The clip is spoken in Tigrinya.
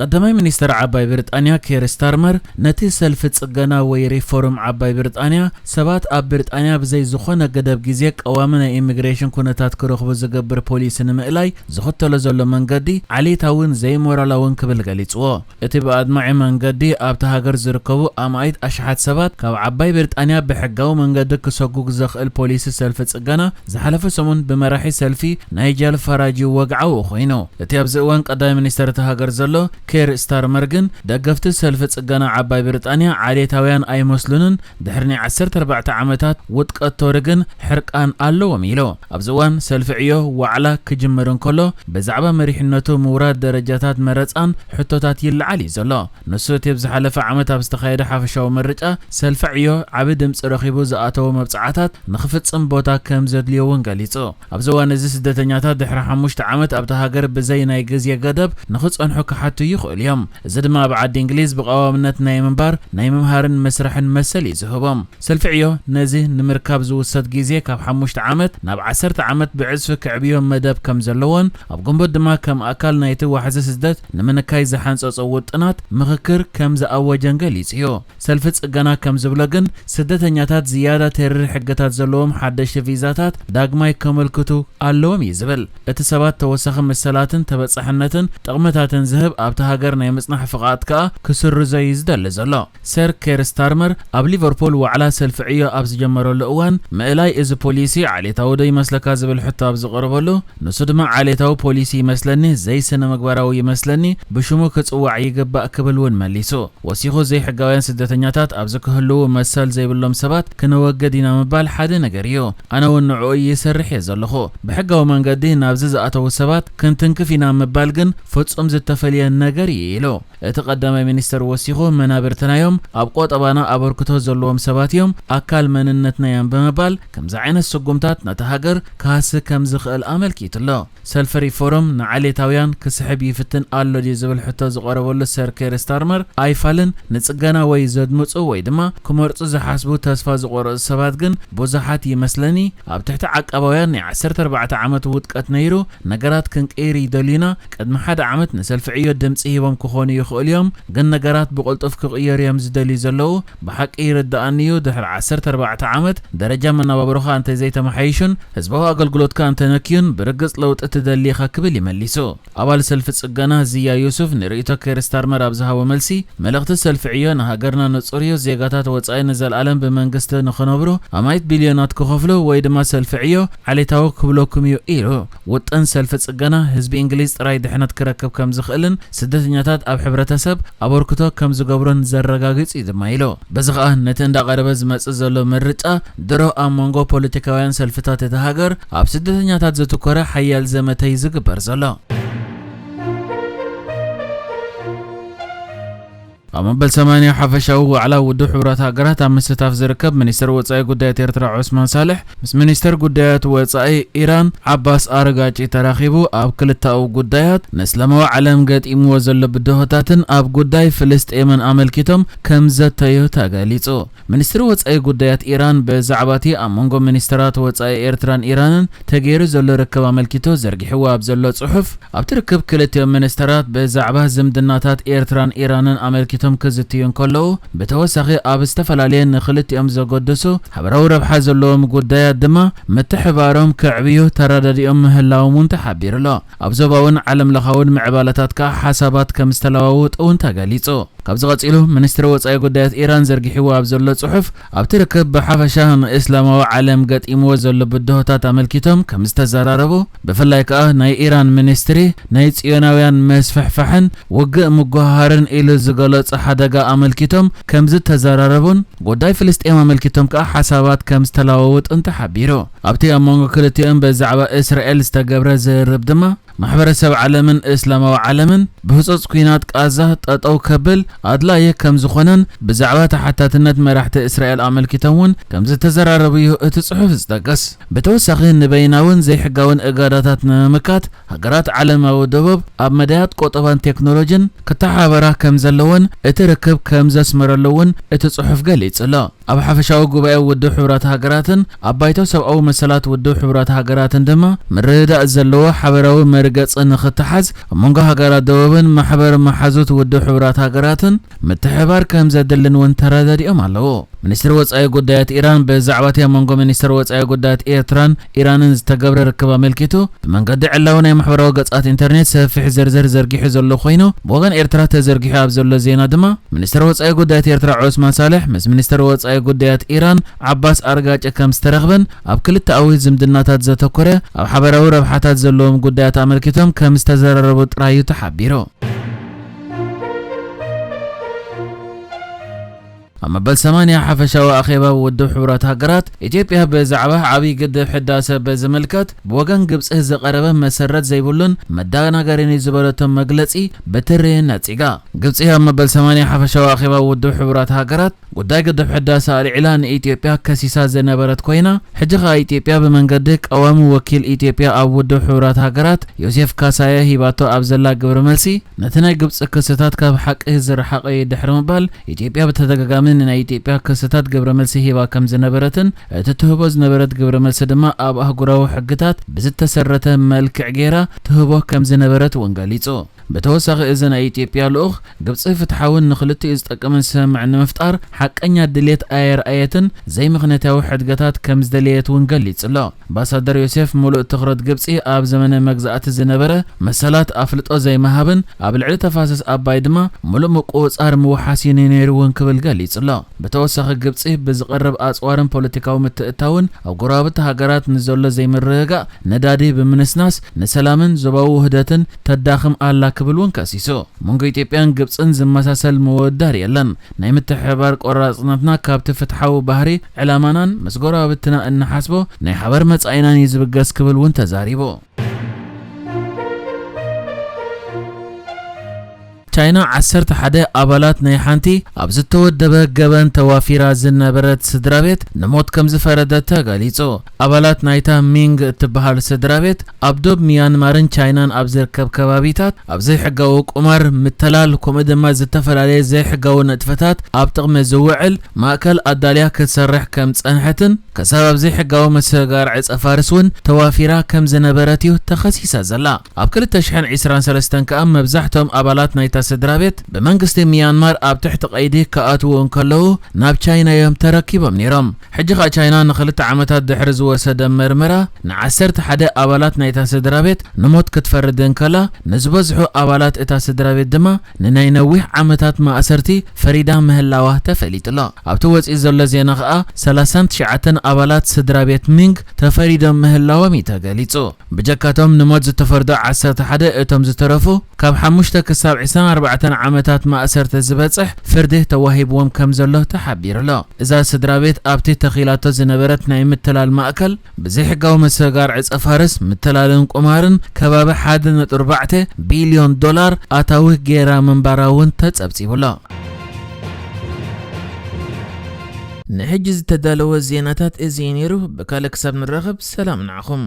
ቀዳማይ ሚኒስተር ዓባይ ብሪጣንያ ኬር ስታርመር፣ ነቲ ሰልፊ ጽገና ወይ ሪፎርም ዓባይ ብሪጣንያ፣ ሰባት ኣብ ብሪጣንያ ብዘይ ዝኾነ ገደብ ግዜ ቀዋሚ ናይ ኢሚግሬሽን ኩነታት ክረኽቡ ዝገብር ፖሊሲ ንምእላይ ዝኽተሎ ዘሎ መንገዲ ዓሌታውን ዘይሞራላውን ክብል ገሊጽዎ። እቲ ብኣድማዒ መንገዲ ኣብታ ሃገር ዝርከቡ ኣማኢት ኣሽሓት ሰባት ካብ ዓባይ ብሪጣንያ ብሕጋዊ መንገዲ ክሰጉግ ዘኽእል ፖሊሲ ሰልፊ ጽገና ዝሓለፈ ሰሙን ብመራሒ ሰልፊ ናይጀል ፈራጅ ወግዓዊ ኮይኑ። እቲ ኣብዚ እዋን ቀዳማይ ሚኒስተር እታ ሃገር ዘሎ ኬር ስታርመር ግን፣ ደገፍቲ ሰልፊ ጽገና ዓባይ ብሪጣንያ ዓሌታውያን ኣይመስሉንን፣ ድሕሪ ናይ ዓሰርተ ኣርባዕተ ዓመታት ውድቀት ቶሪ ግን ሕርቃን ኣለዎም ኢሉ። ኣብዚ እዋን ሰልፊ ዕዮ ዋዕላ ክጅምር እንከሎ፣ ብዛዕባ መሪሕነቱ ምውራድ ደረጃታት መረጻን ሕቶታት ይለዓል እዩ ዘሎ። ንሱ እቲ ኣብ ዝሓለፈ ዓመት ኣብ ዝተኻየደ ሓፈሻዊ ምርጫ ሰልፊ ዕዮ ዓቢ ድምጺ ረኺቡ ዝኣተዎ መብጽዓታት ንኽፍጽም ቦታ ከም ዘድልዮ እውን ገሊጹ። ኣብዚ እዋን እዚ ስደተኛታት ድሕሪ ሓሙሽተ ዓመት ኣብታ ሃገር ብዘይ ናይ ግዜ ገደብ ንኽጸንሑ ክሓቱ ይኽእሉ እዮም። እዚ ድማ ኣብ ዓዲ እንግሊዝ ብቐዋምነት ናይ ምንባር፣ ናይ ምምሃርን ምስራሕን መሰል እዩ ዝህቦም። ሰልፊ ዕዮ ነዚ ንምርካብ ዝውሰድ ግዜ ካብ ሓሙሽተ ዓመት ናብ ዓሰርተ ዓመት ብዕጽፊ ክዕብዮ መደብ ከም ዘለዎን ኣብ ግንቦት ድማ ከም ኣካል ናይቲ ዋሕዚ ስደት ንምንካይ ዝሓንጸጾ ውጥናት ምኽክር ከም ዝኣወጀን ገሊጹ እዩ። ሰልፊ ጽገና ከም ዝብሎ ግን፣ ስደተኛታት ዝያዳ ተሪር ሕግታት ዘለዎም ሓደሽቲ ቪዛታት ዳግማይ ከመልክቱ ኣለዎም እዩ ዝብል። እቲ ሰባት ተወሳኺ መሰላትን ተበጻሕነትን ጥቕምታትን ዝህብ ኣብቲ ሃገር ናይ ምጽናሕ ፍቓድ ከኣ ክስርዞ እዩ ዝደሊ ዘሎ። ሰር ኬር ስታርመር ኣብ ሊቨርፑል ዋዕላ ሰልፊ ዕዮ ኣብ ዝጀመረሉ እዋን፣ ምእላይ እዚ ፖሊሲ ዓሌታዊ ዶ ይመስለካ ዝብል ሕቶ ኣብ ዝቐረበሉ፣ ንሱ ድማ ዓሌታዊ ፖሊሲ ይመስለኒ፣ ዘይስነ ምግባራዊ ይመስለኒ፣ ብሽሙ ክጽዋዕ ይግባእ ክብል እውን መሊሱ። ወሲኹ፣ ዘይሕጋውያን ስደተኛታት ኣብዚ ክህልዉ መሰል ዘይብሎም ሰባት ክነወግድ ኢና ምባል ሓደ ነገር እዩ። ኣነ እውን ንዕኡ ይሰርሕ እየ ዘለኹ። ብሕጋዊ መንገዲ ናብዚ ዝኣተዉ ሰባት ክንትንክፍ ኢና ምባል ግን ፍጹም ዝተፈልየ ነገር እዩ ኢሉ። እቲ ቀዳማይ ሚኒስተር ወሲኹ፣ መናብርትናዮም ኣብ ቆጠባና ኣበርክቶ ዘለዎም ሰባት እዮም፣ ኣካል መንነትናዮም ብምባል፣ ከምዚ ዓይነት ስጉምታት ነታ ሃገር ክሃሲ ከም ዝኽእል ኣመልኪቱ ኣሎ። ሰልፊ ሪፎርም ንዓሌታውያን ክስሕብ ይፍትን ኣሎ ድዩ ዝብል ሕቶ ዝቐረበሉ ሰር ኬር ስታርመር ኣይፋልን፣ ንጽገና ወይ ዘድምጹ ወይ ድማ ክመርጹ ዝሓስቡ ተስፋ ዝቖረጹ ሰባት ግን ብዙሓት ይመስለኒ። ኣብ ትሕቲ ዓቃባውያን ናይ ዓሰርተ ኣርባዕተ ዓመት ውድቀት ነይሩ፣ ነገራት ክንቅይር ይደልዩና። ቅድሚ ሓደ ዓመት ንሰልፊ ዕዮ ድምጺ ሂቦም ክኾኑ ይኽእሉ እዮም፣ ግን ነገራት ብቕልጡፍ ክቕየሩ እዮም ዝደልዩ ዘለዉ። ብሓቂ ይርድኣኒ እዩ፣ ድሕሪ ዓሰርተ ኣርባዕተ ዓመት ደረጃ መነባብሮኻ እንተዘይተመሓይሹን ህዝባዊ ኣገልግሎትካ እንተነክዩን ብርግጽ ለውጢ ትደሊ ኢኻ ክብል እዩ መሊሱ። ኣባል ሰልፊ ጽገና ዝያ ዩሱፍ ንርእይቶ ኬር ስታርመር ኣብ ዝሃቦ መልሲ፣ መልእኽቲ ሰልፊ ዕዮ ንሃገርና ንጹር እዩ፣ ዜጋታት ወጻኢ ንዘለኣለም ብመንግስቲ ንኽነብሩ ኣማኢት ቢልዮናት ክኸፍሉ ወይ ድማ ሰልፊ ዕዮ ዓሌታዊ ክብለኩም እዩ ኢሉ። ውጥን ሰልፊ ጽገና ህዝቢ እንግሊዝ ጥራይ ድሕነት ክረክብ ከም ዝኽእልን ስደተኛታት ኣብ ሕብረተሰብ ኣበርክቶ ከም ዝገብሩን ዘረጋግጽ እዩ ድማ ኢሉ። በዚ ኸኣ ነቲ እንዳቐረበ ዝመጽእ ዘሎ ምርጫ ድሮ ኣብ መንጎ ፖለቲካውያን ሰልፍታት እታ ሃገር ኣብ ስደተኛታት ዘትኮረ ሓያል ዘመተ እዩ ዝግበር ዘሎ። ኣብ መበል ሰማንያ ሓፈሻዊ ዋዕላ ውድብ ሕቡራት ሃገራት ኣብ ምስታፍ ዝርከብ ሚኒስትር ወጻኢ ጉዳያት ኤርትራ ዑስማን ሳልሕ ምስ ሚኒስትር ጉዳያት ወጻኢ ኢራን ዓባስ ኣረጋጪ ተራኺቡ ኣብ ክልተኣዊ ጉዳያት ንእስላማዊ ዓለም ገጢምዎ ዘሎ ብድሆታትን ኣብ ጉዳይ ፍልስጤምን ኣመልኪቶም ከም ዘተዩ ተገሊጹ። ሚኒስትሪ ወጻኢ ጉዳያት ኢራን ብዛዕባ እቲ ኣብ መንጎ ሚኒስትራት ወጻኢ ኤርትራን ኢራንን ተገይሩ ዘሎ ርክብ ኣመልኪቱ ዘርጊሕዎ ኣብ ዘሎ ጽሑፍ፣ ኣብቲ ርክብ ክልቲኦም ሚኒስተራት ብዛዕባ ዝምድናታት ኤርትራን ኢራንን ኣመልኪቶም ክዝትዩ እንከለዉ፣ ብተወሳኺ ኣብ ዝተፈላለየ ንክልቲኦም ዘገድሱ ሓበራዊ ረብሓ ዘለዎም ጉዳያት ድማ ምትሕባሮም ከዕብዩ ተረዳዲኦም ምህላዎም እውን ተሓቢሩ ኣሎ። ኣብ ዞባውን ዓለም ለኻውን ምዕባለታት ከኣ ሓሳባት ከም ዝተለዋወጡ እውን ተገሊጹ። ካብዚ ቀጺሉ፣ ሚኒስትሪ ወጻኢ ጉዳያት ኢራን ዘርጊሕዎ ኣብ ዘሎ ጽሑፍ፣ ኣብቲ ርክብ ብሓፈሻ ንእስላማዊ ዓለም ገጢምዎ ዘሎ ብድሆታት ኣመልኪቶም ከም ዝተዘራረቡ፣ ብፍላይ ከኣ ናይ ኢራን ሚኒስትሪ ናይ ጽዮናውያን መስፍሕፋሕን ውግእ ምጉሃሃርን ኢሉ ዝገለጾ ሓደጋ ኣመልኪቶም ከም ዝተዘራረቡን፣ ጉዳይ ፍልስጤም ኣመልኪቶም ከኣ ሓሳባት ከም ዝተለዋወጡን ተሓቢሩ። ኣብቲ ኣብ መንጎ ክልቲኦም ብዛዕባ እስራኤል ዝተገብረ ዝርርብ ድማ፣ ማሕበረሰብ ዓለምን እስላማዊ ዓለምን ብህጹጽ ኲናት ቃዛ ጠጠው ከብል ኣድላዪ ከም ዝኾነን ብዛዕባ ተሓታትነት መራሕቲ እስራኤል ኣመልኪቶም እውን ከም ዝተዘራረቡ እዩ እቲ ጽሑፍ ዝጠቅስ። ብተወሳኺ ንበይናውን ዘይሕጋውን እገዳታት ንምምካት ሃገራት ዓለማዊ ደቡብ ኣብ መዳያት ቆጠባን ቴክኖሎጂን ክተሓባበራ ከም ዘለወን እቲ ርክብ ከም ዘስመረሉ እውን እቲ ጽሑፍ ገሊጹ ኣሎ። ኣብ ሓፈሻዊ ጉባኤ ውድብ ሕቡራት ሃገራትን ኣብ ባይቶ ሰብኣዊ መሰላት ውድብ ሕቡራት ሃገራትን ድማ ምርድዳእ ዘለዎ ሓበራዊ መርገጺ ንኽተሓዝ ኣብ መንጎ ሃገራት ደቡብን ማሕበር መሓዙት ውድብ ሕቡራት ሃገራትን ምትሕባር ከም ዘድልን እውን ተረዳዲኦም ኣለዉ። ሚኒስትር ወጻኢ ጉዳያት ኢራን ብዛዕባ እቲ ኣብ መንጎ ሚኒስትር ወጻኢ ጉዳያት ኤርትራን ኢራንን ዝተገብረ ርክብ ኣመልኪቱ ብመንገዲ ዕላዊ ናይ ማሕበራዊ ገጻት ኢንተርኔት ሰፊሕ ዝርዝር ዘርጊሑ ዘሎ ኮይኑ፣ ብወገን ኤርትራ ተዘርጊሑ ኣብ ዘሎ ዜና ድማ፣ ሚኒስትር ወጻኢ ጉዳያት ኤርትራ ዑስማን ሳልሕ ምስ ሚኒስትር ወጻኢ ጉዳያት ኢራን ዓባስ ኣርጋጭ ከም ዝተረኽበን ኣብ ክልተኣዊ ዝምድናታት ዘተኮረ ኣብ ሓበራዊ ረብሓታት ዘለዎም ጉዳያት ኣመልኪቶም ከም ዝተዘራረቡ ጥራይ እዩ ተሓቢሩ። ኣብ መበል ሰማንያ ሓፈሻዊ ኣኼባ ውድብ ሕቡራት ሃገራት፣ ኢትዮጵያ ብዛዕባ ዓብዪ ግድብ ሕዳሰ በዝምልከት ብወገን ግብፂ ዝቐረበ መሰረት ዘይብሉን መደናገሪን እዩ ዝበለቶ መግለፂ ብትሪ ነፂጋ። ግብፂ ኣብ መበል ሰማንያ ሓፈሻዊ ኣኼባ ውድብ ሕቡራት ሃገራት ጉዳይ ግድብ ሕዳሰ ኣልዒላ ንኢትዮጵያ ከሲሳ ዝነበረት ኮይና፣ ሕጂ ኸኣ ኢትዮጵያ ብመንገዲ ቀዋሚ ወኪል ኢትዮጵያ ኣብ ውድብ ሕቡራት ሃገራት ዮሴፍ ካሳየ ሂባቶ ኣብ ዘላ ግብረ መልሲ፣ ነቲ ናይ ግብጺ ክስታት ካብ ሓቂ ዝረሓቐ እዩ ድሕሪ ምባል፣ ኢትዮጵያ ብተደጋጋሚ ንናይ ኢትዮጵያ ክስታት ግብረ መልሲ ሂባ ከም ዝነበረትን እቲ ትህቦ ዝነበረት ግብረ መልሲ ድማ ኣብ ኣህጉራዊ ሕግታት ብዝተሰረተ መልክዕ ገይራ ትህቦ ከም ዝነበረት እውን ገሊጹ። ብተወሳኺ እዚ ናይ ኢትዮጵያ ልኡኽ፣ ግብጺ ፍትሓውን ንኽልቲኡ ዝጠቅምን ስምምዕ ንምፍጣር ሓቀኛ ድሌት ኣየርኣየትን ዘይምኽንያታዊ ሕድገታት ከም ዝደለየት እውን ገሊጹ ኣሎ። ኣምባሳደር ዮሴፍ፣ ምሉእ ትኹረት ግብጺ ኣብ ዘመነ መግዛእቲ ዝነበረ መሰላት ኣፍልጦ ዘይምሃብን ኣብ ልዕሊ ተፋሰስ ኣባይ ድማ ምሉእ ምቁጽጻር ምውሓስ እዩ ነይሩ እውን ክብል ገሊጹ ኣሎ። ብተወሳኺ ግብጺ ብዝቐርብ ኣጽዋርን ፖለቲካዊ ምትእትታውን ኣብ ጎረባብቲ ሃገራት ንዘሎ ዘይምርግጋእ ነዳዲ ብምንስናስ ንሰላምን ዞባዊ ውህደትን ተዳኽም ኣላ ክብል እውን ከሲሱ። መንጎ ኢትዮጵያን ግብጽን ዝመሳሰል ምውድዳር የለን። ናይ ምትሕብባር ቆራጽነትና ካብቲ ፍትሓዊ ባህሪ ዕላማናን ምስ ጎረባብትና እንሓስቦ ናይ ሓባር መጻኢናን እዩ ዝብገስ ክብል እውን ተዛሪቡ። ቻይና ዓሰርተ ሓደ ኣባላት ናይ ሓንቲ ኣብ ዝተወደበ ገበን ተዋፊራ ዝነበረት ስድራ ቤት ንሞት ከም ዝፈረደት ተገሊጹ። ኣባላት ናይታ ሚንግ እትበሃል ስድራ ቤት ኣብ ዶብ ሚያንማርን ቻይናን ኣብ ዝርከብ ከባቢታት ኣብ ዘይሕጋዊ ቁማር፣ ምተላል፣ ከምኡ ድማ ዝተፈላለየ ዘይሕጋዊ ንጥፈታት ኣብ ጥቕሚ ዝውዕል ማእከል ኣዳልያ ክትሰርሕ ከም ዝጸንሐትን ክሳብ ኣብ ዘይሕጋዊ ምስግጋር ዕጸ ፋርስ እውን ተዋፊራ ከም ዝነበረት እዩ ተኸሲሳ ዘላ። ኣብ ክልተ ሽሕን ዕስራን ሰለስተን ከኣ መብዛሕትኦም ኣባላት ናይታ ስድራ ቤት ብመንግስቲ ሚያንማር ኣብ ትሕቲ ቀይዲ ክኣትዉ እንከለዉ ናብ ቻይና እዮም ተረኪቦም ነይሮም። ሕጂ ኸኣ ቻይና ንኽልተ ዓመታት ድሕሪ ዝወሰደ መርመራ ንዓሰርተ ሓደ ኣባላት ናይታ ስድራ ቤት ንሞት ክትፈርድ እንከላ፣ ንዝበዝሑ ኣባላት እታ ስድራ ቤት ድማ ንናይ ነዊሕ ዓመታት ማእሰርቲ ፈሪዳ ምህላዋ ተፈሊጡ ኣሎ። ኣብቲ ወጺኡ ዘሎ ዜና ኸኣ ሰላሳን ትሽዓተን ኣባላት ስድራ ቤት ሚንግ ተፈሪዶም ምህላዎም እዩ ተገሊጹ። ብጀካቶም ንሞት ዝተፈርዱ ዓሰርተ ሓደ እቶም ዝተረፉ ካብ ሓሙሽተ ክሳብ ዕስራን ኣርባዕተን ዓመታት ማእሰርቲ ዝበጽሕ ፍርዲ ተዋሂብዎም ከም ዘሎ ተሓቢሩ ኣሎ። እዛ ስድራ ቤት ኣብቲ ተኺላቶ ዝነበረት ናይ ምትላል ማእከል ብዘይሕጋዊ ምስግጋር ዕጸ ፋርስ፣ ምትላልን ቁማርን ከባቢ ሓደ ነጥቢ ኣርባዕተ ቢልዮን ዶላር ኣታዊ ገይራ ምንባራ እውን ተጸብጺቡ ኣሎ። ንሕጂ ዝተዳለወ ዜናታት እዚ እዩ ነይሩ። ብካልእ ክሳብ ንራኸብ ሰላም ንዓኹም።